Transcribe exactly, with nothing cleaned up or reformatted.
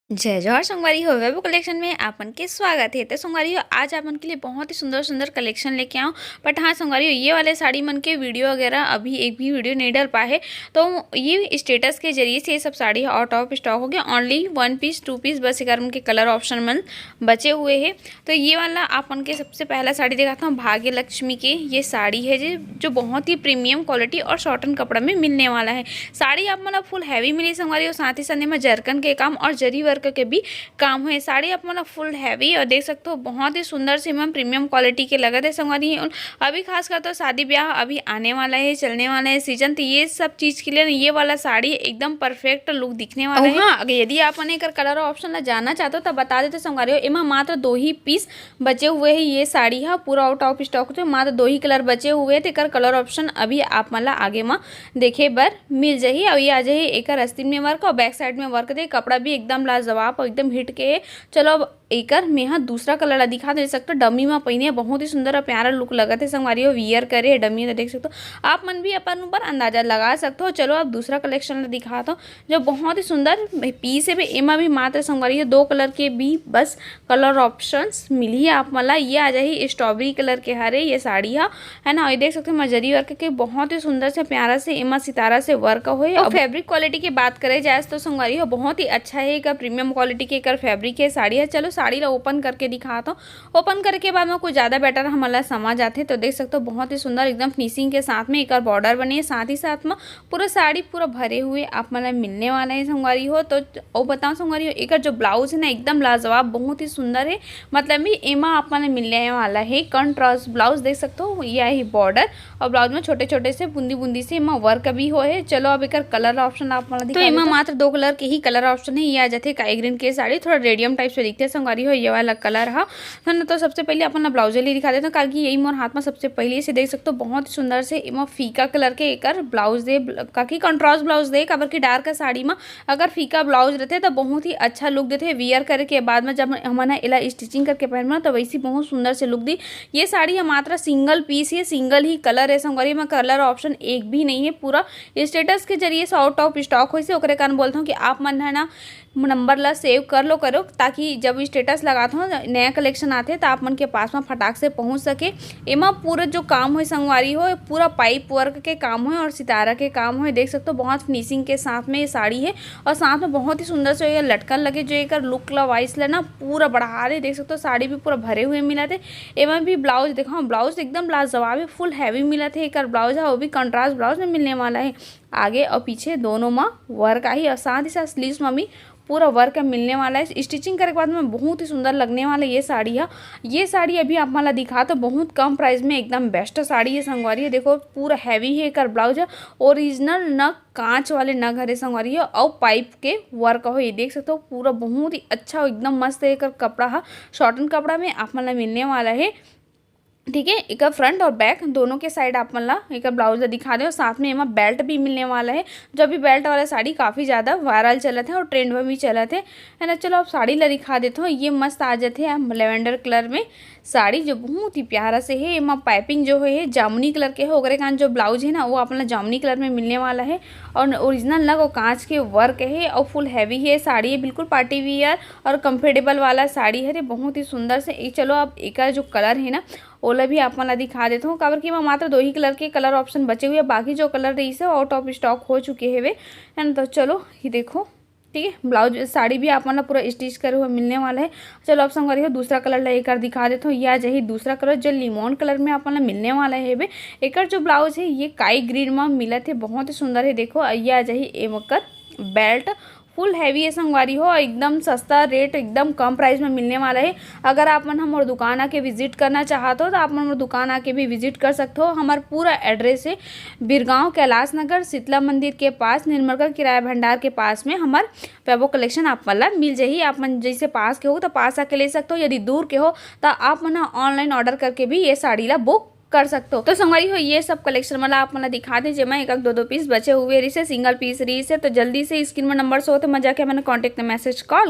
जय जोहार संगवारी हो, वैभव कलेक्शन में आपन के स्वागत है। तो संगवारी हो, आज आपन के लिए बहुत ही सुंदर सुंदर कलेक्शन लेके आऊँ। बट हाँ संगवारी हो, ये वाले साड़ी मन के वीडियो वगैरह अभी एक भी वीडियो नहीं डल पाए है। तो ये स्टेटस के जरिए से ये सब साड़ी आउट ऑफ स्टॉक हो गया। ओनली वन पीस, टू पीस बस एकर मन के कलर ऑप्शन मन बचे हुए है। तो ये वाला आपन के सबसे पहला साड़ी दिखाता हूँ, भाग्य लक्ष्मी के ये साड़ी है जी, जो बहुत ही प्रीमियम क्वालिटी और शॉर्टन कपड़ा में मिलने वाला है। साड़ी आप मन ला फुल हैवी मिली संगवारी हो, साथ ही साथ एमा जरकन के काम और जरी वर्क के भी काम है। साड़ी आप मन ला फुल हैवी और देख सकते हो बहुत ही सुंदर से एमा प्रीमियम क्वालिटी के लगत है संगवारी हो। अभी खासकर तो शादी ब्याह अभी आने वाला है, चलने वाला है सीजन, तो ये सब चीज के लिए ना ये वाला साड़ी एकदम परफेक्ट लुक दिखने वाला और है। हाँ, अगर यदि आप मन एकर कलर ऑप्शन ला जानना चाहते हो तो बता देते संगवारी हो, एमा मात्र दो ही पीस बचे हुए है। ये साड़ी हा पूरा आउट ऑफ स्टॉक, तो मात्र दो ही कलर बचे हुए है, तो एकर कलर ऑप्शन अभी आप मन ला आगे मा देखे बर मिल जाही। और ये आ जाही एकर अस्तीन में वर्क और बैक साइड में वर्क दे। कपड़ा भी एकदम लाजवाब और एकदम हिट के है। चलो अब एकर मेहा दूसरा कलर ला दिखा दे सकते हो। डमी मा पहिने बहुत ही सुंदर और प्यारा लुक लगत है संगवारी हो, वियर करे है डमी, तो देख सकते हो। आप मन भी अपन ऊपर अंदाजा लगा सकते हो। चलो अब दूसरा कलेक्शन ला दिखाता हूँ, जो बहुत ही सुंदर पीस है। एमा भी मात्र संगवारी हो दो कलर के भी बस कलर ऑप्शंस मिली आप मन ला। ये आ जाही स्ट्रॉबेरी कलर के हरे ये साड़ी हा, है ना। ये देख सकते हो मजरी वर्क के बहुत ही सुंदर से प्यारा से एमा सितारा से वर्क होए। और फैब्रिक क्वालिटी की बात करे जाए तो संगवारी हो बहुत ही अच्छा है, एकर प्रीमियम क्वालिटी के एकर फैब्रिक है साड़ी है। चलो साड़ी ला ओपन करके दिखाता हूँ। ओपन करे के बाद में कुछ ज़्यादा बेटर हमन ला समझ आथे। तो देख सकते हो बहुत ही सुंदर एकदम फिनिशिंग के साथ में एकर बॉर्डर बने है, साथ ही साथ में पूरा साड़ी पूरा भरे हुए आप मन ला मिलने वाला है संगवारी हो। तो अउ बताओ संगवारी हो, एकर जो ब्लाउज है ना एकदम लाजवाब, बहुत ही सुंदर है। मतलब भी एमा आप मन ला मिलने वाला है कॉन्ट्रास्ट ब्लाउज, देख सकते हो ये ही बॉर्डर और ब्लाउज में छोटे छोटे से बूंदी बूंदी से एमा वर्क भी होए है। चलो अब एकर कलर ऑप्शन आप मन ला तो दिखा एमा देते हैं। मात्र दो कलर के ही कलर ऑप्शन है, ये आ जाथे काई ग्रीन के साड़ी, थोड़ा रेडियम टाइप से दिखते हैं संगवारी हो ये वाला कलर हा, है ना। तो सबसे पहले अपन ला ब्लाउज ले दिखा देते हैं, काकि यही मोर हाथ में सबसे पहले से देख सकते हो बहुत ही सुंदर से एमा फीका कलर के एकर ब्लाउज दे, काकि कॉन्ट्रास्ट ब्लाउज दे, काबर कि डार्क साड़ी में अगर फीका ब्लाउज रहते तो बहुत ही अच्छा लुक देते। वियर करे के बाद में जब हमन ह एला स्टिचिंग करके पहनबो ना तो वैसे बहुत सुंदर से लुक दी। ये साड़ी ह मात्र सिंगल पीस है, सिंगल ही कलर है संगवारी, में कलर ऑप्शन एक भी नहीं है। पूरा स्टेटस के जरिए से आउट ऑफ स्टॉक होइसे, ओकरे कारण बोलत हूँ कि आप मन है ना नंबर ला सेव कर लो करो, ताकि जब स्टेटस लगात हो नया कलेक्शन आथे तो आप मन के पास में फटाक से पहुँच सके। एमा पूरा जो काम होए संगवारी हो, पूरा पाइप वर्क के काम होए और सितारा के काम होए। देख सकते हो बहुत फिनिशिंग के साथ में ये साड़ी है और साथ में बहुत ही सुंदर से ये लटकन लगे जो एकर लुक ला वाइस ला ना पूरा बढ़ा दे। देख सकते हो साड़ी भी पूरा भरे हुए मिलत है। एमा भी ब्लाउज देखो, ब्लाउज एकदम लाजवाब है, फुल हैवी मिलत है। एकर ब्लाउज है वो भी कॉन्ट्रास्ट ब्लाउज में मिलने वाला है। आगे और पीछे दोनों में वर्क आही और साथ ही साथ स्लीव्स में भी पूरा वर्क मिलने वाला है। स्टिचिंग करे के बाद में बहुत ही सुंदर लगने वाला है ये साड़ी है। ये साड़ी अभी आप मन ला दिखा तो बहुत कम प्राइस में एकदम बेस्ट साड़ी है संगवारी है। देखो पूरा हैवी है एकर ब्लाउज है, ओरिजिनल नग कांच वाले नग हरे संगवारी है और पाइप के वर्क हो। ये देख सकते हो पूरा बहुत ही अच्छा एकदम मस्त है एकर कपड़ा है, शॉटन कपड़ा में आप मन ला मिलने वाला है। ठीक है, एकर फ्रंट और बैक दोनों के साइड आप मन ला एकर ब्लाउज ला दिखा दे और साथ में एमा बेल्ट भी मिलने वाला है। जो अभी बेल्ट वाला साड़ी काफ़ी ज़्यादा वायरल चलत है और ट्रेंड में भी चलत है, है ना। चलो अब साड़ी ला दिखा देते हो, ये मस्त आ जाते हैं लेवेंडर कलर में साड़ी जो बहुत ही प्यारा से है। एमा पाइपिंग जो है जामुनी कलर के है, ओकरे कारण जो ब्लाउज है ना वो आप मन ला जामुनी कलर में मिलने वाला है और ओरिजिनल ना वो कांच के वर्क है और फुल हैवी है साड़ी, बिल्कुल पार्टी वियर और कंफर्टेबल वाला साड़ी है रे, बहुत ही सुंदर से। ए, चलो अब एकर जो कलर है ना ओला भी आप मन ला दिखा देता हूँ, काबर कि एमा मात्र दो ही कलर के कलर ऑप्शन बचे हुए हैं, बाकी जो कलर रहिस हे आउट ऑफ स्टॉक हो चुके हवे, है ना। तो चलो ये देखो, ठीक है, ब्लाउज साड़ी भी आप मन ला पूरा स्टिच करे हुए मिलने वाला है। चलो अब संगवारी हो दूसरा कलर ला एकर दिखा देता हूँ, ये आ जाही दूसरा कलर जो लेमन कलर में आप मन ला मिलने वाला है। एकर जो ब्लाउज है ये काई ग्रीन में मिलत है, बहुत ही सुंदर है। देखो ये आ जाही एकर बेल्ट, फुल हैवी है संगवारी हो, एकदम सस्ता रेट, एकदम कम प्राइस में मिलने वाला है। अगर आप मन हमर दुकान आके विजिट करना चाहत हो तो आप मन हमर दुकान आके भी विजिट कर सकते हो। हमार पूरा एड्रेस है बिरगांव कैलाश नगर शीतला मंदिर के पास निर्मलकर किराया भंडार के पास में हमार वैभव कलेक्शन आप मन ला मिल जाही। आप मन जैसे पास के हो तो पास आके ले सकते हो, यदि दूर के हो तो आप मन ऑनलाइन ऑर्डर करके भी ये साड़ी ला बुक कर सकते हो। तो संगवारी हो ये सब कलेक्शन मन ला आप मन ला दिखा दे, जेमा एक एक दो दो पीस बचे हुए रहिस हे, सिंगल पीस रहिस हे। तो जल्दी से स्क्रीन में नंबर शो होते, मजा के मैंने कॉन्टैक्ट मैसेज कॉल